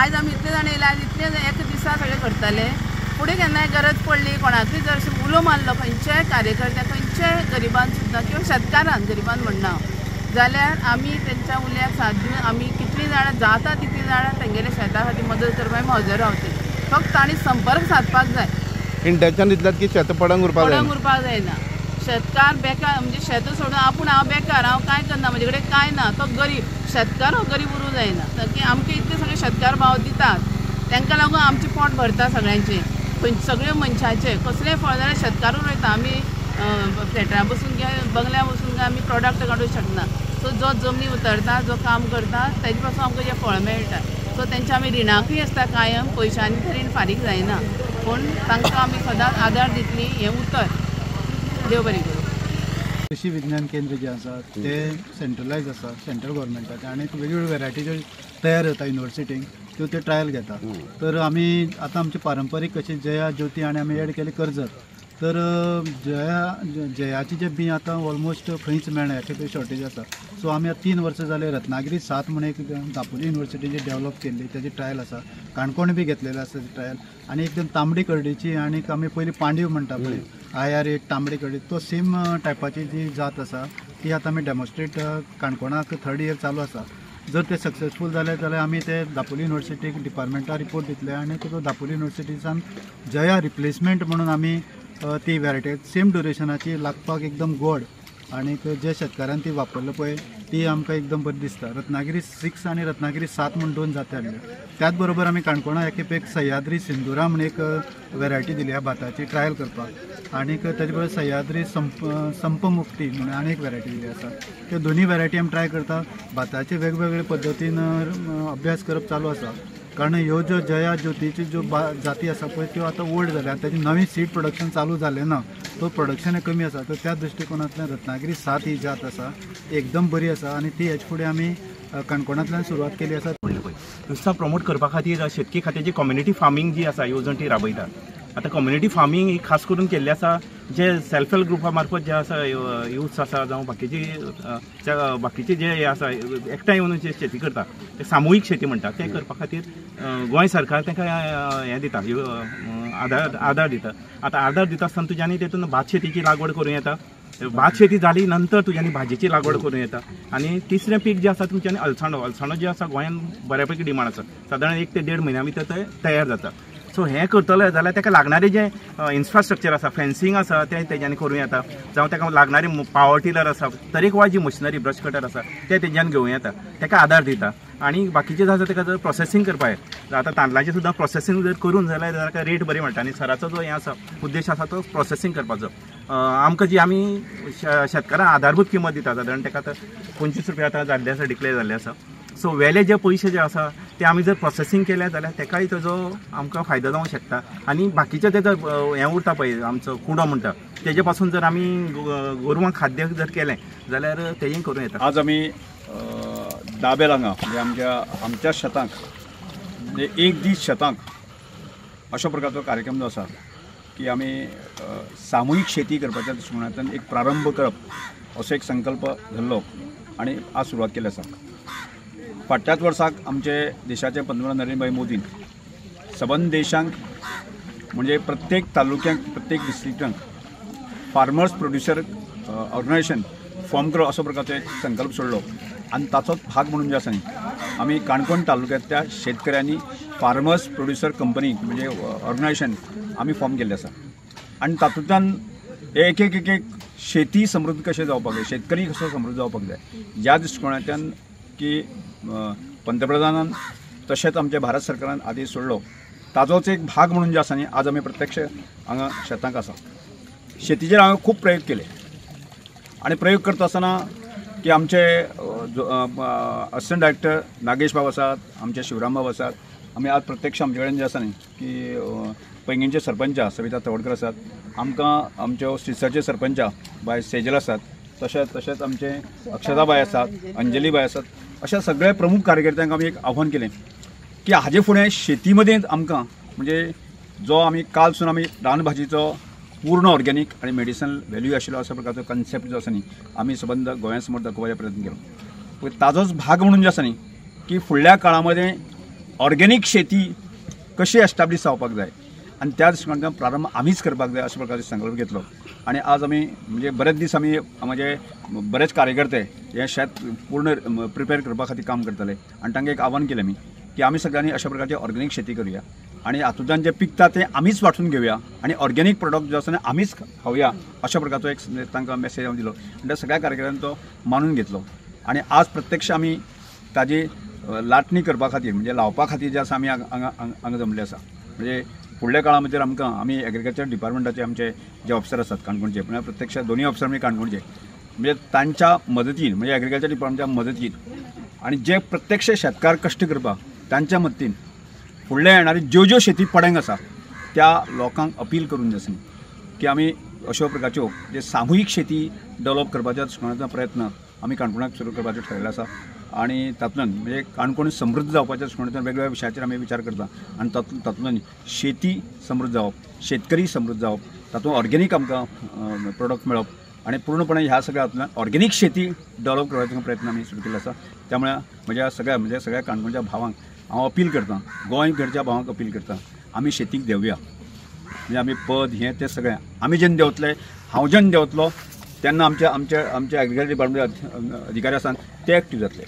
आयज आमी इतले जाण येयले, आयज इतले एका दिसा सगळें करताले. फुडें केन्नाय गरज पडली कोणाकूय जर उलो मारलो खंयच्याय कार्यकर्त्या खंयच्याय गरिबान सुद्दां किंवा शेतकारान, गरिबान म्हणना जाल्यार आमी तेंच्या उल्याक साथ दिवन आमी कितलीं जाणां जाता तितलीं जाणां तेंगेल्या शेता खातीर मदत करपाक आमी हजर रावतली. फक्त तांणी संपर्क सादपाक जाय. इंटेन्शन इतलेंच की शेत पडंग उरपाक जायना, पडंग उरपाक जायना. शेतकार बेकार म्हणजे शेत सोडून आपूण हांव बेकार, हांव कांय करना, म्हजे कडेन कांय ना, तो गरीब शेतकार हो गरीब उरूंक जायना. की आमकां इतले सगळे शेतकार भाव दितात तांकां लागून आमचें पोट भरता सगळ्यांचें, सगळे मनशाचें. कसलेंय फळ जाल्यार शेतकारूच रोयता. आमी फ्लॅटार बसून किंवा बंगल्या बसून काय आमी प्रोडक्ट काडूंक शकना. सो जो जमनी उतरता, जो काम करता तेजे पासून आमकां जें फळ मेळटा. सो तेंच्या आमी रिणाकूय आसता कायम, पयशांनी तर रीण फारीक जायना, पूण तांकां आमी सदांच आदार दितली हें उतर. देव बरें करूं. कृषी विज्ञान केंद्र जे आसा ते सेंट्रलायज आसा सेंट्रल गव्हर्मेंटाचे आनी वेगवेगळ्यो वेरायटी ज्यो तयार जाता युनिवर्सिटींक त्यो ते ट्रायल घेता. तर आमी आतां आमची पारंपारीक कशी जया ज्योती आनी आमी एड केली कर्जत. तर जयाची जे बीं आतां ऑलमोस्ट खंयच मेळना, हेका शॉर्टेज आसा. सो आमी आतां 3 वर्सां जाले रत्नागिरी 7 म्हण एक दापोली युनिवर्सिटीन डेवलप केल्ली तेजी ट्रायल आसा, काणकोण बी घेतलेले आसा ट्रायल. आनी एकदम तांबडी करडीची आनी आमी पयलीं पांडीव म्हणटा पळय IR8 तांबडी करडी, तो सेम टायपाची जी जात आसा ती आतां आमी डेमॉन्स्ट्रेट काणकोणाक 3rd year चालू आसा. जर ते सक्सेसफूल जाले जाल्यार आमी ते दापोली युनिवर्सिटीक डिपार्टमेंटाक रिपोर्ट दितले आनी तो दापोली युनिवर्सिटीसान जया रिप्लेसमेंट म्हणून आमी ती वेरायटी सेम ड्युरेशनाची लागपाक एकदम गोड आनीक जे शेतकारान ती वापरले पळय ती आमकां एकदम बरी दिसता. रत्नागिरी 6 आनी रत्नागिरी 7 म्हूण 2 जाती हाडल्यो. त्याच बरोबर आमी काणकोणा एके एक सह्याद्री सिंदुरा म्हूण एक वेरायटी दिली ह्या भाताची ट्रायल करपाक आनीक ताजे बरोबर सह्याद्री संपमुक्ती म्हणून आनी एक वेरायटी दिली आसा. त्यो दोनूय वेरायटी आमी ट्राय करता. भाताचे वेगवेगळे पद्दतीन अभ्यास करप चालू आसा, कारण ह्यो ज्यो जया ज्योतीच्यो ज्यो जाती आसा पळय त्यो आतां ओल्ड जाल्या आनी ताजें नवीन सीड प्रोडक्शन चालू जालें ना, तो प्रोडक्शन कमी आसा. तर त्या दृश्टिकोनांतल्यान रत्नागिरी 7 ही जात आसा एकदम बरी आसा आनी ती हेच फुडें आमी काणकोणांतल्यान सुरवात केली आसा. नुस्तां प्रमोट करपा खातीर शेतकी खात्याची कम्युनिटी फार्मींग जी आसा येवजण ती राबयता. आतां कम्युनिटी फार्मींग ही खास करून केल्ली आसा जे सेल्फ हेल्प ग्रुपा मार्फत जे आसा युथ्स आसा जावं बाकीचे जे हे आसा एकठांय येवन जे शेती करता ते सामुहीक शेती म्हणटा, ते करपा खातीर गोंय सरकार तांकां हें दिता, आदार दिता. आतां आदार दिता आसतना तुज्यांनी तेतून भात शेतीची लागवड करूं येता, भात शेती जाली नंतर तुज्यांनी भाजयेची लागवड करूं येता. आनी तिसरें पीक जें आसा तुमच्यांनी अळसांदो, अळसांदो जे आसा गोंयांत बऱ्यापैकी डिमांड आसा, सादारण 1 ते 1.5 म्हयन्या भितर ते तयार जाता. सो हें करतले जाल्यार ताका लागणारें जें इन्फ्रास्ट्रक्चर आसा, फेन्सिंग आसा तें तेज्यांनी करूं येता, जावं ताका लागणारी पावर टिलर आसा, तरेकवार जी मशिनरी ब्रश कटर आसा तें तेज्यान घेवं येता, ताका आदार दिता. आनी बाकीचें जें आसा ताका जर प्रोसेसींग करपाक, आतां तांदळाचें सुद्दां प्रोसेसींग जर करून जाल्यार ताका रेट बरी मेळटा. आनी सराचो जो हें आसा उद्देश आसा तो प्रोसेसींग करपाचो. आमकां जी आमी शेतकारांक आधारभूत किंमत दिता सादारण ताका आतां 25 रुपया आतां जाल्ले आसा, डिक्लेर जाल्ले आसा. सो वेले जे पयशे जे आसा ते आमी जर प्रोसेसींग केले जाल्यार ताकाय ताजो आमकां फायदो जावंक शकता. आनी बाकीचे तेजो हें उरता पळय आमचो कुडो म्हणटा तेजे पासून जर आमी गोरवांक खाद्य जर केलें जाल्यार तेजें करूं येता. आज आमी दाबेल हांगा म्हणजे आमच्या शेतांक म्हणजे एक दीस शेतांक अशा प्रकारचो कार्यक्रम जो आसा की आमी सामुहीक शेती करपाच्या दृश्टिकोनांतल्यान एक प्रारंभ करप असो एक संकल्प धरलो आनी आज सुरवात केली आसा. फाटल्याच वर्साक आमचे देशाचे पंतप्रधान नरेंद्रभाई मोदीन सबंद देशांक म्हणजे प्रत्येक तालुक्यांक प्रत्येक डिस्ट्रिक्टांक फार्मर्स प्रोड्युसर ऑर्गनायझेशन फॉर्म करप असो प्रकारचो एक संकल्प सोडलो आनी ताचोच भाग म्हणून जे आसा न्ही आमी काणकोण तालुक्यांतल्या शेतकऱ्यांनी फार्मर्स प्रोड्युसर कंपनी म्हणजे ऑर्गनायझेशन आमी फॉर्म केल्लें आसा. आनी तातूंतल्यान एक एक एक एक शेती समृद्ध कशें जावपाक जाय, शेतकरी कसो समृद्ध जावपाक जाय ह्या दृश्टिकोनांतल्यान की पंतप्रधानान तशेंच आमच्या भारत सरकारान आदेश सोडलो ताजोच एक भाग म्हणून जे आसा न्ही आज आमी प्रत्यक्ष हांगा शेतांक आसा. शेतीचेर हांवें खूब प्रयोग केले आनी प्रयोग करता आसतना की आमचे असिस्टंट डायरेक्टर नागेश बाब आसात, आमचे शिवराम बाब आसात, आमी आज प्रत्यक्ष आमचे कडेन जे आसा न्ही की पैंगीणचे सरपंच सविता तवडकर आसात, आमकां आमच्यो सिरसाचे सरपंच बाय सेजल आसात, तशेंच तशेंच आमचे अक्षताबाय आसात, अंजलीबाय आसात, अशा सगळ्या प्रमुख कार्यकर्त्यांक आमी एक आव्हान केलें की हाजे फुडें शेती मदें आमकां म्हणजे जो आमी कालसून आमी रानभाजीचो पूर्ण ऑर्गेनीक आनी मेडिसिनल व्हॅल्यू आशिल्लो अशा प्रकारचो कन्सेप्ट जो आसा न्ही आमी सबंद गोंया समोर दाखोवपाचो प्रयत्न केलो. ताजोच भाग म्हणून जे आसा न्ही की फुडल्या काळा मदें ऑर्गेनीक शेती कशी एस्टाब्लीश जावपाक जाय आनी त्या दृश्टिकोणांतल्यान प्रारंभ आमीच करपाक जाय अशा प्रकारचो संकल्प घेतलो. आनी आज आमी म्हणजे बरेच दीस आमी म्हणजे बरेच कार्यकर्ते हे शेत पूर्ण प्रिपेर करपा खातीर काम करताले आनी तांकां एक आव्हान केलें आमी की आमी सगळ्यांनी अशा प्रकारची ऑर्गेनीक शेती करुया आनी हातूंतल्यान जें पिकता तें आमीच वांटून घेवया आनी ऑर्गेनीक प्रोडक्ट जो आसा आमीच खावया अशा प्रकारचो एक तांकां मेसेज हांव दिलो आनी त्या सगळ्या कार्यकर्त्यांनी तो मानून घेतलो. आनी आज प्रत्यक्ष आमी ताजी लाटणी करपा खातीर म्हणजे लावपा खातीर जे आसा आमी हांगा हांगा जमले आसा. म्हणजे फुडल्या काळा भितर आमकां आमी एग्रीकल्चर डिपार्टमेंटाचे आमचे जे ऑफिसर आसात काणकोणचे, म्हणजे प्रत्यक्ष दोनूय ऑफिसर आमी काणकोणचे, म्हणजे तांच्या मदतीन म्हणजे एग्रीकल्चर डिपार्टमेंटच्या मदतीन आनी जे प्रत्यक्ष शेतकार कश्ट करपाक तांच्या मदतीन फुडल्या येणारी ज्यो ज्यो शेती पडंग आसा त्या लोकांक अपील करून आसा की आमी अश्यो प्रकारच्यो जे सामुहीक शेती डेव्हलप करपाच्या दृश्टिकोणांतलो प्रयत्न आमी काणकोणाक सुरू करपाचें ठरयलें आसा. आनी तातूंतल्यान म्हणजे काणकोण समृद्ध जावपाच्या दृश्टिकोणांतल्यान वेगवेगळ्या विशयाचेर आमी विचार करता आनी तातूंतल्यान शेती समृद्ध जावप, शेतकरी समृद्ध जावप, तातूंत ऑर्गेनीक आमकां प्रोडक्ट मेळप आनी पूर्णपणे ह्या सगळ्या हातूंतल्यान ऑर्गेनीक शेती डेव्हलप करपाचो प्रयत्न आमी सुरू केल्लो आसा. त्यामुळे म्हज्या सगळ्या म्हणजे सगळ्या काणकोणच्या भावांक हांव अपील करतां, गोंयभरच्या भावांक अपील करतां, आमी शेतीक देंवया. म्हणजे आमी पद हें तें सगळें आमी जेन्ना देंवतले, हांव जेन्ना देंवतलो तेन्ना आमचे आमचे आमचे एग्रीकल्चर डिपार्टमेंट अधिकारी आसात ते एक्टीव जातले.